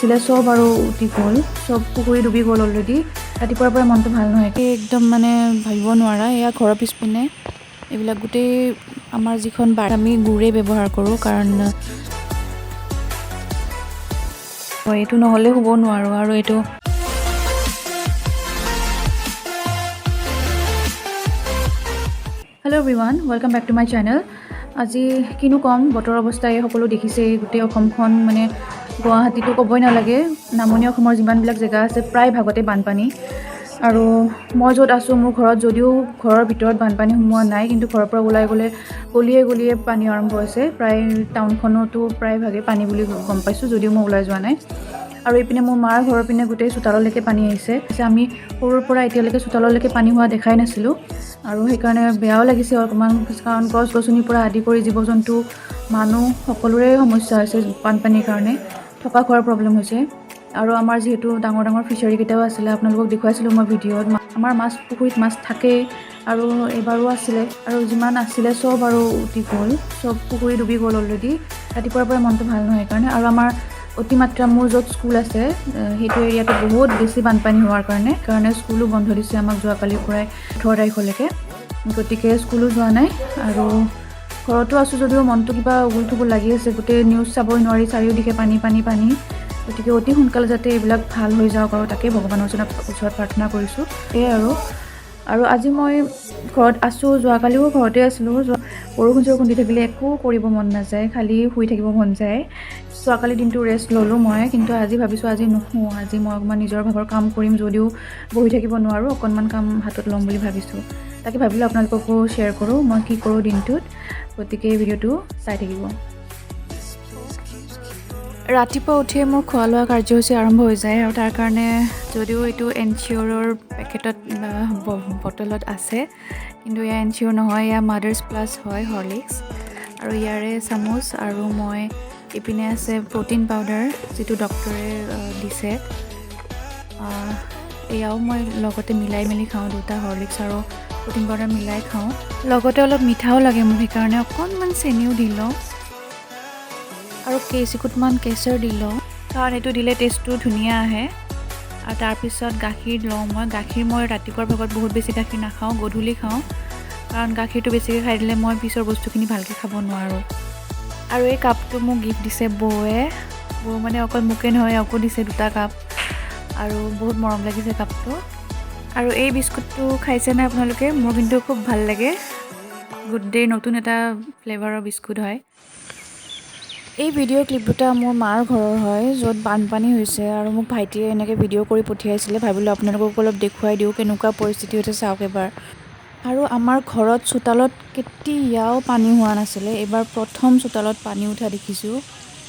আছিলে চব আৰু উটি গ'ল, চব পুখুৰী ডুবি গ'ল অলৰেডি। ৰাতিপুৱাৰ পৰা মনটো ভাল নহয়, একদম মানে ভাবিব নোৱাৰা। এয়া ঘৰৰ পিছপিনে এইবিলাক গোটেই আমাৰ যিখন বাৰী, আমি গুৰেই ব্যৱহাৰ কৰোঁ, কাৰণ এইটো নহ'লে শুব নোৱাৰোঁ। আৰু এইটো hello' everyone, welcome back to my channel. আজি কিনো ক'ম, বতৰৰ অৱস্থা এই সকলো দেখিছেই। গোটেই অসমখন মানে গুৱাহাটীতো ক'বই নালাগে, নামনি অসমৰ যিমানবিলাক জেগা আছে প্ৰায় ভাগতে বানপানী। আৰু মই য'ত আছোঁ মোৰ ঘৰত যদিও ঘৰৰ ভিতৰত বানপানী সোমোৱা নাই, কিন্তু ঘৰৰ পৰা ওলাই গ'লে গলিয়ে গলিয়ে পানী আৰম্ভ হৈছে। প্ৰায় টাউনখনতো প্ৰায় ভাগে পানী বুলি গম পাইছোঁ, যদিও মই ওলাই যোৱা নাই। আৰু এইপিনে মোৰ মাৰ ঘৰৰ পিনে গোটেই চোতাললৈকে পানী আহিছে। আমি সৰুৰ পৰা এতিয়ালৈকে চোতাললৈকে পানী হোৱা দেখাই নাছিলোঁ, আৰু সেইকাৰণে বেয়াও লাগিছে অকণমান, কাৰণ গছ গছনিৰ পৰা আদি কৰি জীৱ জন্তু মানুহ সকলোৰে সমস্যা হৈছে বানপানীৰ কাৰণে, থকা খোৱাৰ প্ৰব্লেম হৈছে। আৰু আমাৰ যিহেতু ডাঙৰ ডাঙৰ ফিচাৰীকেইটাও আছিলে, আপোনালোকক দেখুৱাইছিলোঁ মই ভিডিঅ'ত, আমাৰ মাছ পুখুৰীত মাছ থাকেই, আৰু এইবাৰো আছিলে, আৰু যিমান আছিলে চব আৰু উটি গ'ল, চব পুখুৰী ডুবি গ'ল অলৰেডি। ৰাতিপুৱাৰ পৰা মনটো ভাল নহয় সেইকাৰণে। আৰু আমাৰ অতিমাত্ৰা মোৰ য'ত স্কুল আছে সেইটো এৰিয়াটো বহুত বেছি বানপানী হোৱাৰ কাৰণে স্কুলো বন্ধ দিছে আমাক যোৱাকালিৰ পৰাই 18 তাৰিখলৈকে। গতিকে স্কুলো যোৱা নাই আৰু ঘৰতো আছোঁ যদিও মনটো কিবা উগুল থুগুল লাগি আছে। গোটেই নিউজ চাবই নোৱাৰি, চাৰিওদিশে পানী পানী পানী। গতিকে অতি সোনকালে যাতে এইবিলাক ভাল হৈ যাওক আৰু তাকেই ভগৱানৰ ওচৰত প্ৰাৰ্থনা কৰিছোঁ, সেয়াই। আৰু আজি মই ঘৰত আছোঁ, যোৱাকালিও ঘৰতে আছিলোঁ। বৰষুণ চৰষুণ দি থাকিলে একো কৰিব মন নাযায়, খালি শুই থাকিব মন যায়। যোৱাকালি দিনটো ৰেষ্ট ল'লোঁ মই, কিন্তু আজি ভাবিছোঁ আজি নুশোঁ, আজি মই অকণমান নিজৰ ভাগৰ কাম কৰিম। যদিও বহি থাকিব নোৱাৰোঁ, অকণমান কাম হাতত ল'ম বুলি ভাবিছোঁ। তাকে ভাবিলোঁ আপোনালোককো শ্বেয়াৰ কৰোঁ মই কি কৰোঁ দিনটোত। গতিকে এই ভিডিঅ'টো চাই থাকিব। ৰাতিপুৱা উঠিয়ে মোৰ খোৱা লোৱা কাৰ্যসূচী আৰম্ভ হৈ যায়, আৰু তাৰ কাৰণে যদিও এইটো এনচিয়'ৰৰ পেকেটত বা বটলত আছে, কিন্তু এয়া এনচিয়'ৰ নহয়, এয়া মাদাৰ্ছ প্লাছ হয়, হৰলিক্স। আৰু ইয়াৰে চামুচ। আৰু মই ইপিনে আছে প্ৰ'টিন পাউডাৰ, যিটো ডক্টৰে দিছে। এয়াও মই লগতে মিলাই মেলি খাওঁ, দুটা হৰলিক্স আৰু প্ৰ'টিন পাউডাৰ মিলাই খাওঁ। লগতে অলপ মিঠাও লাগে মোক, সেইকাৰণে অকণমান চেনিও দি লওঁ আৰু কেইচিকুটমান কেশৰ দি লওঁ, কাৰণ এইটো দিলে টেষ্টটো ধুনীয়া আহে। আৰু তাৰপিছত গাখীৰ লওঁ মই। গাখীৰ মই ৰাতিপুৱাৰ ভাগত বহুত বেছি গাখীৰ নাখাওঁ, গধূলি খাওঁ, কাৰণ গাখীৰটো বেছিকৈ খাই দিলে মই পিছৰ বস্তুখিনি ভালকৈ খাব নোৱাৰোঁ। আৰু এই কাপটো মোক গিফ্ট দিছে বৌৱে। বৌ মানে অকল মোকে নহয়, এওঁকো দিছে দুটা কাপ, আৰু বহুত মৰম লাগিছে কাপটো। আৰু এই বিস্কুটটো খাইছেনে আপোনালোকে? মোৰ কিন্তু খুব ভাল লাগে। গুড ডে'ৰ নতুন এটা ফ্লেভাৰৰ বিস্কুট হয়। এই ভিডিঅ' ক্লিপ দুটা মোৰ মাৰ ঘৰৰ হয়, য'ত বানপানী হৈছে, আৰু মোক ভাইটিয়ে এনেকৈ ভিডিঅ' কৰি পঠিয়াইছিলে। ভাবিলোঁ আপোনালোককো অলপ দেখুৱাই দিওঁ কেনেকুৱা পৰিস্থিতি হৈছে, চাওক এবাৰ। আৰু আমাৰ ঘৰত চোতালত কেতিয়াও পানী হোৱা নাছিলে, এইবাৰ প্ৰথম চোতালত পানী উঠা দেখিছোঁ,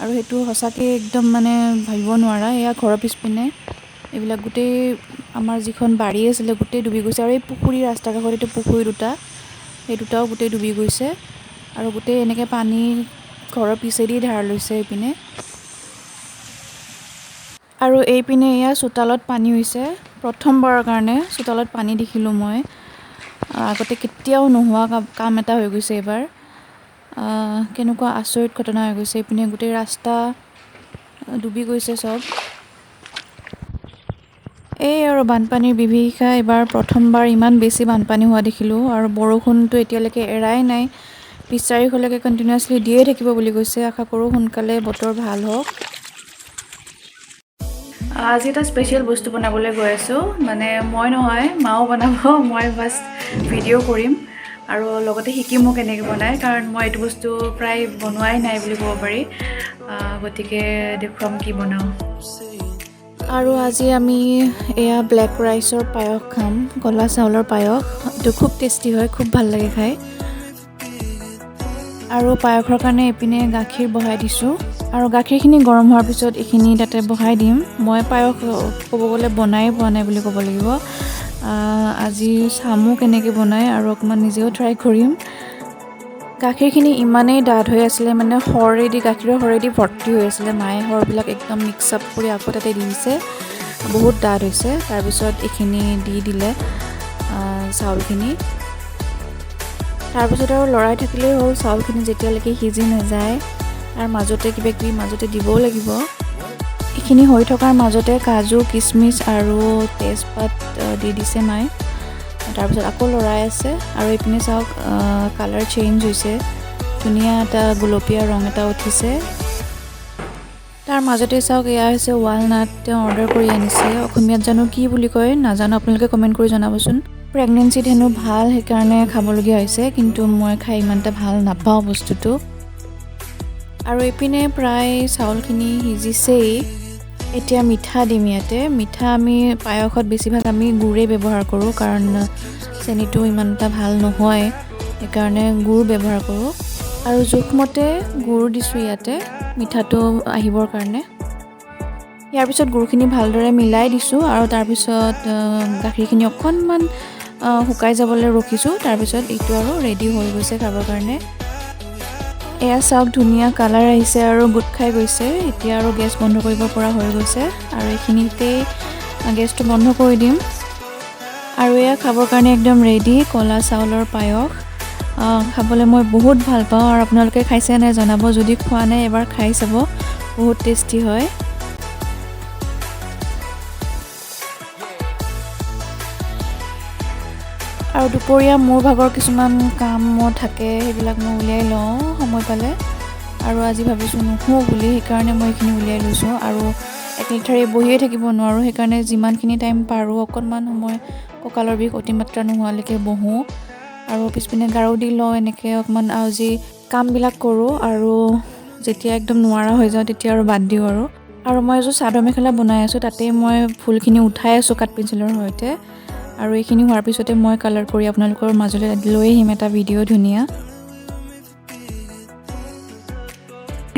আৰু সেইটো সঁচাকৈ একদম মানে ভাবিব নোৱাৰা। এয়া ঘৰৰ পিছপিনে এইবিলাক গোটেই আমাৰ যিখন বাৰী আছিলে গোটেই ডুবি গৈছে। আৰু এই পুখুৰী, ৰাস্তাৰ কাষত এইটো পুখুৰী দুটা, সেই দুটাও গোটেই ডুবি গৈছে। আৰু গোটেই এনেকৈ পানী ঘৰৰ পিছেদি ধাৰ লৈছে এইপিনে। আৰু এইপিনে এয়া চোতালত পানী হৈছে, প্ৰথমবাৰৰ কাৰণে চোতালত পানী দেখিলোঁ মই। আগতে কেতিয়াও নোহোৱা কাম এটা হৈ গৈছে এইবাৰ। কেনেকুৱা আচৰিত ঘটনা হৈ গৈছে। এইপিনে গোটেই ৰাস্তা ডুবি গৈছে চব। এই আৰু বানপানীৰ বিভীষিকা, এইবাৰ প্ৰথমবাৰ ইমান বেছি বানপানী হোৱা দেখিলোঁ। আৰু বৰষুণটো এতিয়ালৈকে এৰাই নাই, 20 তাৰিখলৈকে কণ্টিনিউৱাছলি দিয়ে থাকিব বুলি কৈছে। আশা কৰোঁ সোনকালে বতৰ ভাল হওক। আজি এটা স্পেচিয়েল বস্তু বনাবলৈ গৈ আছোঁ। মানে মই নহয়, মাও বনাব, মই বাছ ভিডিঅ' কৰিম আৰু লগতে শিকিমো কেনেকৈ বনায়, কাৰণ মই এইটো বস্তু প্ৰায় বনোৱাই নাই বুলি ক'ব পাৰি। গতিকে দেখুৱাম কি বনাওঁ। আৰু আজি আমি এয়া ব্লেক ৰাইচৰ পায়স খাম, ক'লা চাউলৰ পায়স। এইটো খুব টেষ্টি হয়, খুব ভাল লাগে খাই। আৰু পায়সৰ কাৰণে এইপিনে গাখীৰ বহাই দিছোঁ, আৰু গাখীৰখিনি গৰম হোৱাৰ পিছত এইখিনি তাতে বহাই দিম। মই পায়স ক'ব গ'লে বনায়ে পোৱা নাই বুলি ক'ব লাগিব। আজি চামো কেনেকৈ বনায় আৰু অকণমান নিজেও ট্ৰাই কৰিম। গাখীৰখিনি ইমানেই ডাঠ হৈ আছিলে, মানে সৰেদি, গাখীৰৰ সৰেদি ভৰ্তি হৈ আছিলে। মায়ে সৰবিলাক একদম মিক্স আপ কৰি আকৌ তাতে দি দিছে, বহুত ডাঠ হৈছে। তাৰপিছত এইখিনি দি দিলে চাউলখিনি। তাৰপিছত আৰু লৰাই থাকিলেই হ'ল চাউলখিনি যেতিয়ালৈকে সিজি নাযায়। তাৰ মাজতে কিবা কিবি মাজতে দিবও লাগিব। এইখিনি হৈ থকাৰ মাজতে কাজু, কিচমিচ আৰু তেজপাত দি দিছে মায়ে। তাৰপিছত আকৌ লৰাই আছে। আৰু এইপিনে চাওক, কালাৰ চেঞ্জ হৈছে, ধুনীয়া এটা গুলপীয়া ৰং এটা উঠিছে। তাৰ মাজতে চাওক, এয়া হৈছে ৱালনাট, তেওঁ অৰ্ডাৰ কৰি আনিছে। অসমীয়াত জানো কি বুলি কয় নাজানো, আপোনালোকে কমেণ্ট কৰি জনাবচোন। প্ৰেগনেঞ্চিত হেনো ভাল, সেইকাৰণে খাবলগীয়া হৈছে, কিন্তু মই খাই ইমান এটা ভাল নাপাওঁ বস্তুটো। আৰু এইপিনে প্ৰায় চাউলখিনি সিজিছেই। এতিয়া মিঠা দিম ইয়াতে। মিঠা আমি পায়সত বেছিভাগ আমি গুড়েই ব্যৱহাৰ কৰোঁ, কাৰণ চেনিটো ইমান এটা ভাল নহয়, সেইকাৰণে গুড় ব্যৱহাৰ কৰোঁ। আৰু জোখমতে গুড় দিছোঁ ইয়াতে মিঠাটো আহিবৰ কাৰণে। ইয়াৰ পিছত গুড়খিনি ভালদৰে মিলাই দিছোঁ আৰু তাৰপিছত গাখীৰখিনি অকণমান শুকাই যাবলৈ ৰখিছোঁ। তাৰপিছত এইটো আৰু ৰেডি হৈ গৈছে খাবৰ কাৰণে। এয়া চাওক, ধুনীয়া কালাৰ আহিছে আৰু গোট খাই গৈছে। এতিয়া আৰু গেছ বন্ধ কৰিব পৰা হৈ গৈছে আৰু এইখিনিতেই গেছটো বন্ধ কৰি দিম। আৰু এয়া খাবৰ কাৰণে একদম ৰেডি ক'লা চাউলৰ পায়স। খাবলৈ মই বহুত ভাল পাওঁ আৰু আপোনালোকে খাইছে নাই জনাব। যদি খোৱা নাই, এবাৰ খাই চাব, বহুত টেষ্টি হয়। আৰু দুপৰীয়া মোৰ ভাগৰ কিছুমান কামো থাকে, সেইবিলাক মই উলিয়াই লওঁ সময় পালে। আৰু আজি ভাবিছোঁ নুশোঁ বুলি, সেইকাৰণে মই এইখিনি উলিয়াই লৈছোঁ। আৰু একেলেথাৰিয়ে বহিয়ে থাকিব নোৱাৰোঁ, সেইকাৰণে যিমানখিনি টাইম পাৰোঁ অকণমান সময় কঁকালৰ বিষ অতিমাত্ৰা নোহোৱালৈকে বহোঁ আৰু পিছপিনে গাৰু দি লওঁ, এনেকৈ অকণমান আৰু যি কামবিলাক কৰোঁ। আৰু যেতিয়া একদম নোৱাৰা হৈ যাওঁ, তেতিয়া আৰু বাদ দিওঁ। আৰু মই এযোৰ চাদৰ মেখেলা বনাই আছোঁ, তাতেই মই ফুলখিনি উঠাই আছোঁ কাঠ পেঞ্চিলৰ সৈতে। আৰু এইখিনি হোৱাৰ পিছতে মই কালাৰ কৰি আপোনালোকৰ মাজলৈ লৈ আহিম এটা ভিডিঅ' ধুনীয়া।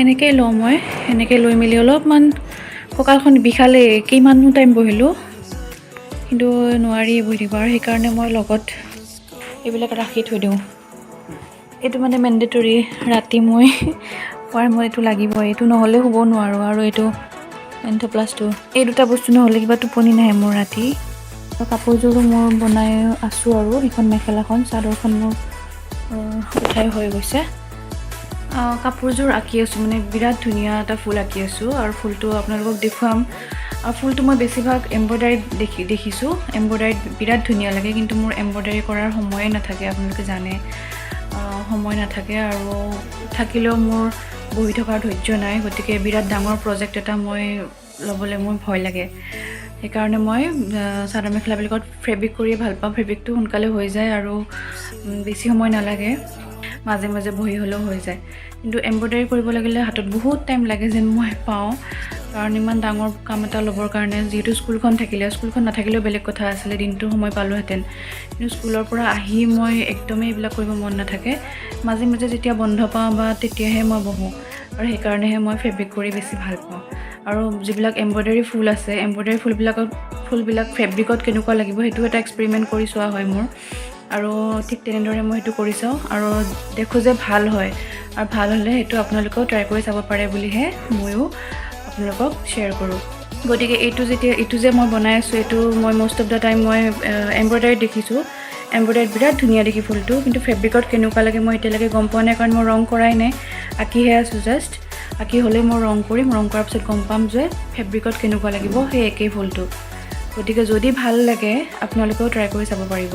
এনেকেই লওঁ মই, এনেকৈ লৈ মেলি অলপমান কঁকালখন বিষালেই, কিমাননো টাইম বহিলোঁ, কিন্তু নোৱাৰি বহি থাকিব। আৰু সেইকাৰণে মই লগত এইবিলাক ৰাখি থৈ দিওঁ। এইটো মানে মেণ্ডেটৰী, ৰাতি মই শোৱাৰ সময়ত এইটো লাগিব, এইটো নহ'লে শুব নোৱাৰোঁ। আৰু এইটো এন্থ'প্লাছটো, এই দুটা বস্তু নহ'লে কিবা টোপনি নাহে মোৰ ৰাতি। কাপোৰযোৰো মোৰ বনাই আছোঁ আৰু সেইখন মেখেলাখন, চাদৰখন মোৰ উঠাই হৈ গৈছে। কাপোৰযোৰ আঁকি আছোঁ, মানে বিৰাট ধুনীয়া এটা ফুল আঁকি আছোঁ আৰু ফুলটো আপোনালোকক দেখুৱাম। আৰু ফুলটো মই বেছিভাগ এম্ব্ৰইডাৰীত দেখিছোঁ, এম্ব্ৰইডাৰীত বিৰাট ধুনীয়া লাগে, কিন্তু মোৰ এম্ব্ৰইডাৰী কৰাৰ সময়ে নাথাকে, আপোনালোকে জানে। সময় নাথাকে আৰু থাকিলেও মোৰ বহি থকাৰ ধৈৰ্য নাই, গতিকে বিৰাট ডাঙৰ প্ৰজেক্ট এটা মই ল'বলৈ মোৰ ভয় লাগে। সেইকাৰণে মই চাদৰ মেখেলাবিলাকত ফেব্ৰিক কৰিয়ে ভাল পাওঁ। ফেব্ৰিকটো সোনকালে হৈ যায় আৰু বেছি সময় নালাগে, মাজে মাজে বহি হ'লেও হৈ যায়। কিন্তু এম্ব্ৰইডাৰী কৰিব লাগিলে হাতত বহুত টাইম লাগে যেন মই পাওঁ, কাৰণ ইমান ডাঙৰ কাম এটা ল'বৰ কাৰণে, যিহেতু স্কুলখন থাকিলে, স্কুলখন নাথাকিলেও বেলেগ কথা আছিলে, দিনটো সময় পালোঁহেঁতেন, কিন্তু স্কুলৰ পৰা আহি মই একদমেই এইবিলাক কৰিব মন নাথাকে। মাজে মাজে যেতিয়া বন্ধ পাওঁ বা তেতিয়াহে মই বহোঁ আৰু সেইকাৰণেহে মই ফেব্ৰিক কৰি বেছি ভাল পাওঁ। আৰু যিবিলাক এম্ব্ৰইডাৰী ফুল আছে, এম্ব্ৰইডাৰী ফুলবিলাক ফেব্ৰিকত কেনেকুৱা লাগিব সেইটো এটা এক্সপেৰিমেণ্ট কৰি চোৱা হয় মোৰ। আৰু ঠিক তেনেদৰে মই সেইটো কৰি চাওঁ আৰু দেখোঁ যে ভাল হয়, আৰু ভাল হ'লে সেইটো আপোনালোকেও ট্ৰাই কৰি চাব পাৰে বুলিহে ময়ো আপোনালোকক শ্বেয়াৰ কৰোঁ। গতিকে এইটো যে মই বনাই আছোঁ, এইটো মই মষ্ট অফ the time মই এম্ব্ৰইডাৰীত দেখিছোঁ, এম্ব্ৰইডাৰীত বিৰাট ধুনীয়া দেখি ফুলটো, কিন্তু ফেব্ৰিকত কেনেকুৱা লাগে মই এতিয়ালৈকে গম পোৱা নাই, কাৰণ মই ৰং কৰাই নাই, আঁকিহে আছোঁ জাষ্ট। আঁকি হ'লে মই ৰং কৰিম, ৰং কৰাৰ পিছত গম পাম যে ফেব্ৰিকত কেনেকুৱা লাগিব সেই একেই ফুলটো। গতিকে যদি ভাল লাগে আপোনালোকেও ট্ৰাই কৰি চাব পাৰিব।